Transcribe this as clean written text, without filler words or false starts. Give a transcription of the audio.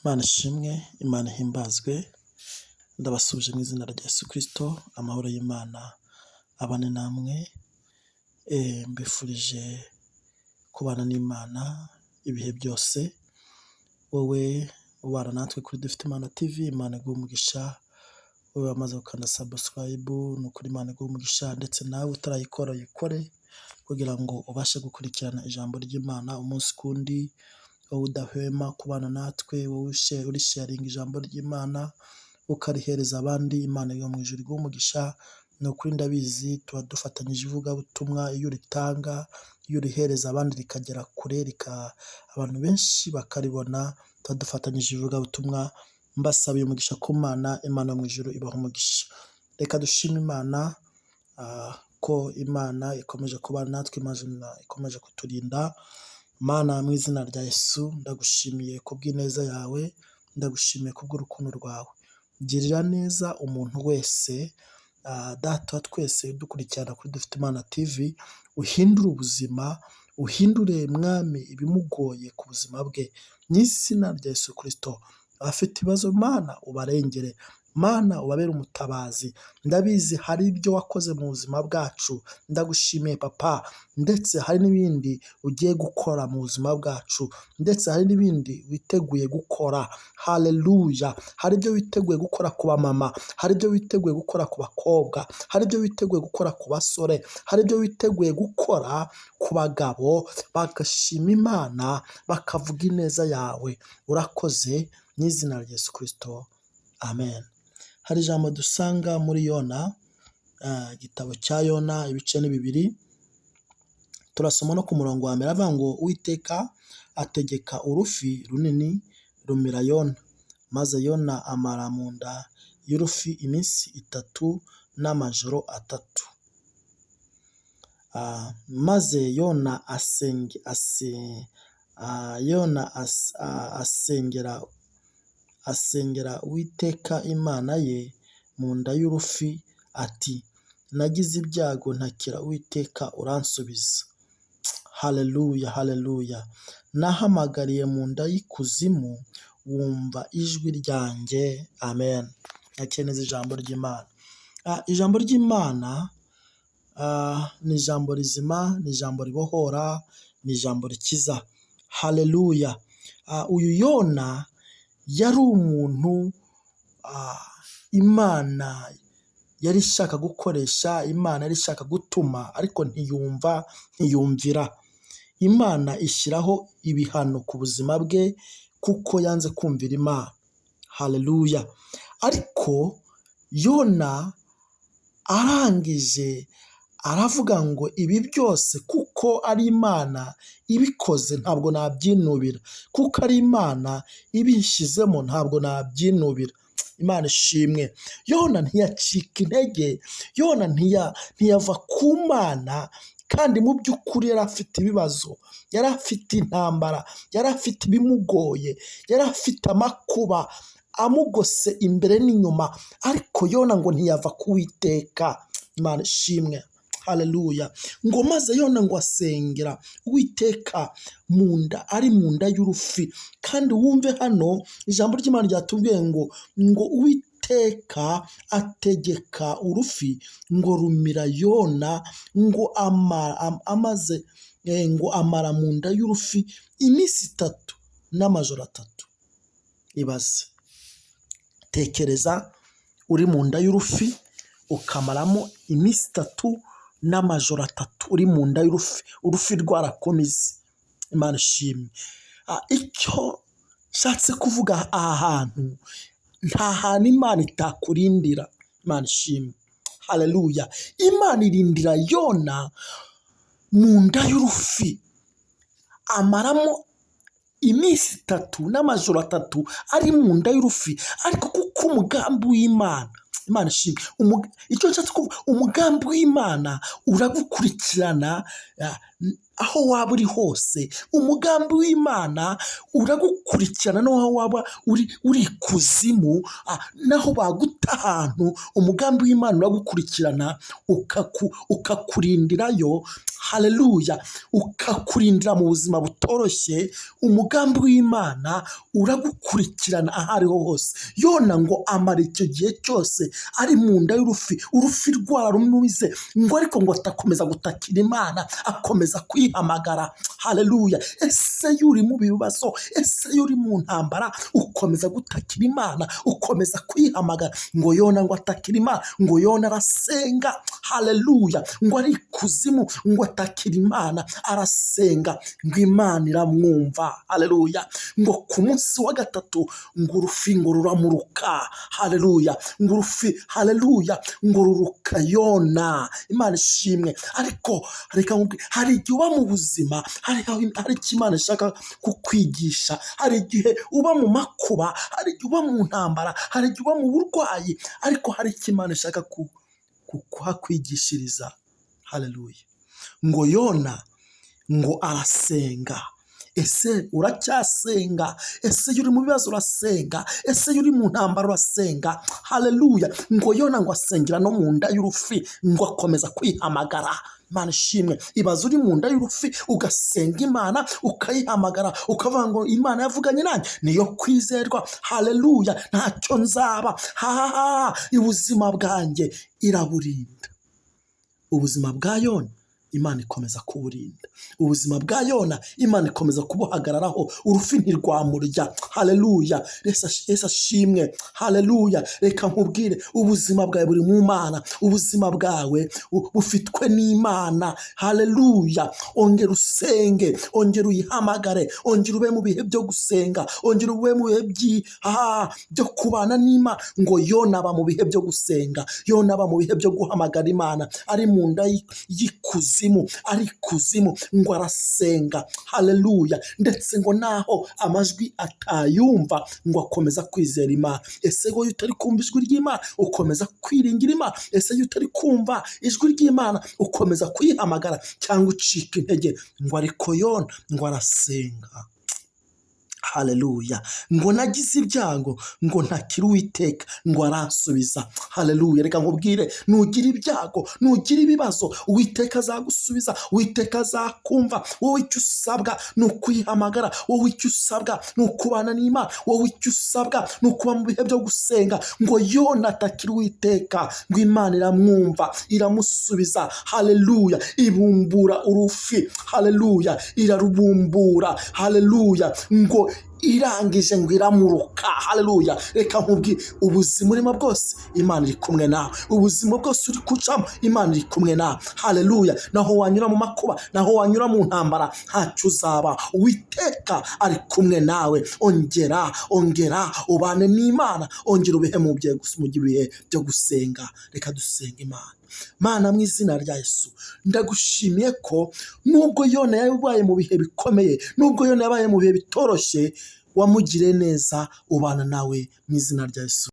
Imana ishimwe, Imana ihimbazwe, ndabasuhuje mu izina rya Yesu Kristo, amahoro y'Imana abane namwe, mbifurije kubana n'Imana ibihe byose, wowe ubana natwe kuri Dufite Imana TV, Imana iguhe umugisha, wowe wamaze gukanda subscribe, ni ukuri Imana iguhe umugisha, ndetse nawe utarayikora uyikore kugira ngo ubashe gukurikirana ijambo ry'Imana umunsi ku wundi, wowe udahwema kubana natwe, wowe urisharinga ijambo ry'Imana ukarihereza abandi, Imana yo mu ijuru iguhe umugisha, ni ukuri ndabizi tuba dufatanyije ivugabutumwa, iyo uritanga, iyo urihereza abandi rikagera kure, abantu benshi bakaribona, tuba dufatanyije ivugabutumwa, mbasabiye umugisha ku Mana, Imana yo mu ijuru ibaha umugisha. Reka dushime Imana ko Imana ikomeje kubana natwe, Imana ikomeje kuturinda. Mana mu izina rya Yesu ndagushimiye kubw'ineza yawe, ndagushimiye kubw'urukundo rwawe. Girira neza umuntu wese, Data wa twese udukurikirana kuri Dufite Imana TV, uhindure ubuzima, uhindure Mwami ibimugoye ku buzima bwe, mu izina rya Yesu Kristo. Abafite ibibazo Mana ubarengere, Mana ubabere umutabazi, ndabizi hari ibyo wakoze mu buzima bwacu, ndagushimiye Papa, ndetse hari n'ibindi ugiye gukora mu buzima bwacu, ndetse hari n'ibindi witeguye gukora, haleluya, hari ibyo witeguye gukora ku bamama, hari ibyo witeguye gukora ku bakobwa, hari ibyo witeguye gukora ku basore, hari ibyo witeguye gukora ku bagabo, bagashima Imana, bakavuga ineza yawe, urakoze mu izina rya Yesu Kristo, amen. Hari ijambo dusanga muri Yona, igitabo cya Yona ibice ni 2, turasoma no ku murongo wa mbere, aravuga ngo Uwiteka ategeka urufi runini rumira Yona, maze Yona amara mu nda y'urufi iminsi 3 n'amajoro 3. Maze Yona asengera Uwiteka Imana ye mu nda y'urufi ati nagize ibyago ntakira Uwiteka uransubiza. Haleluya, haleluya. Nahamagariye mu nda y'ikuzimu wumva ijwi ryanjye. Amen. Nakire neza ijambo ry'Imana. Ijambo ry'Imana ni ijambo rizima, ni ijambo ribohora, ni ijambo rikiza. Haleluya. Uyu Yona yari umuntu Imana yari ishaka gukoresha, Imana yari ishaka gutuma, ariko ntiyumva, ntiyumvira. Imana ishyiraho ibihano ku buzima bwe kuko yanze kumvira Imana. Haleluya. Ariko Yona arangije aravuga ngo ibi byose kuko ari Imana ibikoze ntabwo nabyinubira, kuko ari Imana ibishyizemo ntabwo nabyinubira. Imana ishimwe. Yona ntiyacika intege, Yona ntiyava ku Mana, kandi mu by'ukuri yari afite ibibazo, yari afite intambara, yari afite ibimugoye, yari afite amakuba amugose imbere n'inyuma, ariko Yona ngo ntiyava ku Uwiteka. Imana ishimwe. Haleluya. Ngo maze Yona ngo asengera Uwiteka mu nda, ari mu nda y'urufi. Kandi wumve hano ijambo ry'Imana ryatubwiye ngo Uwiteka ategeka urufi ngo rumira Yona, ngo amaze ngo amara mu nda y'urufi iminsi 3 n'amajoro 3. Ibaze, tekereza uri mu nda y'urufi ukamaramo iminsi 3 n'amajoro 3 uri mu nda y'urufi, urufi rwarakomize. Imana ishimwe. Icyo nshatse kuvuga aha hantu, nta hantu Imana itakurindira. Imana ishimwe. Haleluya. Imana irindira Yona mu nda y'urufi, amaramo iminsi 3 n'amajoro 3 ari mu nda y'urufi, ariko kuko umugambi w'Imana Imana ishimwe. Icyo nshatse kuvuga, umugambi w'Imana uragukurikirana aho waba uri hose. Umugambi w'Imana uragukurikirana n'aho waba uri ikuzimu, naho baguta ahantu, umugambi w'Imana uragukurikirana ukakurindirayo. Haleluya, ukakurindira mu buzima butoroshye. Umugambi w'Imana uragukurikirana aho ariho hose. Yona ngo amara icyo gihe cyose ari mu nda y'urufi, urufi rwararumize, ngo ariko ngo atakomeza gutakira Imana, akomeza kwihamagara. Haleluya. Ese iyo uri mu bibazo, ese iyo uri mu ntambara, ukomeza gutakira Imana, ukomeza kwihamagara? Ngo Yona ngo atakira Imana, ngo Yona arasenga. Haleluya. Ngo ari ikuzimu, ngo atakira Imana, arasenga, ngo Imana iramwumva. Haleluya. Ngo ku munsi wa gatatu ngo urufi ngo ruramuruka. Haleluya. Ngo urufi, haleluya, ngo ruruka Yona. Imana ishimwe. Ariko reka nkubwire, hari igihe uba mu buzima, hari icyo Imana ishaka kukwigisha, hari igihe uba mu makuba, hari igihe uba mu ntambara, hari igihe uba mu burwayi, ariko hari icyo Imana ishaka kuhakwigishiriza. Haleluya. Ngo Yona ngo arasenga. Ese uracyasenga? Ese iyo uri mu bibazo urasenga? Ese iyo uri mu ntambara urasenga? Haleluya. Ngo Yona ngo asengera no mu nda y'urufi, ngo akomeza kwihamagara. Imana ishimwe. Ibaze uri mu nda y'urufi ugasenga Imana, ukayihamagara, ukavuga ngo Imana yavuganye nanjye, niyo kwizerwa. Haleluya, ntacyo nzaba. Hahaha, ubuzima bwanjye iraburinda. Ubuzima bwa Yona Imana ikomeza kuburinda. Ubuzima bwa Yona Imana ikomeza kubuhagararaho, urufi ntirwamurya. Haleluya. Yesu ashimwe. Haleluya. Reka nkubwire, ubuzima bwawe buri mu Mana, ubuzima bwawe bufitwe n'Imana. Haleluya. Ongera usenge, ongera uyihamagare, ongera ube mu bihe byo gusenga, ongera ube mu bihe byo kubana n'Imana. Ngo Yona aba mu bihe byo gusenga, Yona aba mu bihe byo guhamagara Imana, ari mu nda y'ikuzimu, ari ikuzimu, ngo arasenga. Haleluya. Ndetse ngo naho amajwi atayumva, ngo akomeza kwizera Imana. Ese wowe utari kumva ijwi ry'Imana ukomeza kwiringira Imana? Ese iyo utari kumva ijwi ry'Imana ukomeza kuyihamagara cyangwa ucika intege? Ngo ariko Yona ngo arasenga. Haleluya. Ngo nagize ibyago, ngo ntakira Uwiteka, ngo aransubiza. Haleluya. Reka nkubwire, nugira ibyago, nugira ibibazo, Uwiteka azagusubiza, Uwiteka azakumva. Wowe icyo usabwa ni ukuyihamagara, wowe icyo usabwa ni ukubana n'Imana, wowe icyo usabwa ni ukuba mu bihe byo gusenga. Ngo Yona atakira Uwiteka, ngo Imana iramwumva, iramusubiza. Haleluya. Ibumbura urufi. Haleluya. Irarubumbura. Haleluya. Ngo irangije ngo iramuruka. Haleluya. Reka nkubwire, ubuzima urimo bwose Imana iri kumwe nawe, ubuzima bwose uri gucamo Imana iri kumwe nawe. Haleluya. Naho wanyura mu makuba, naho wanyura mu ntambara, ntacyo uzaba. Uwiteka ari kumwe nawe. Ongera, ongera ubane n'Imana, ongera ubehe mu bihe byo gusenga. Reka dusenge Imana. Mana, mu izina rya Yesu, ndagushimiye ko nubwo Yona yabaye mu bihe bikomeye, nubwo Yona yabaye mu bihe bitoroshye, wamugiriye neza, ubana nawe mu izina rya Yesu.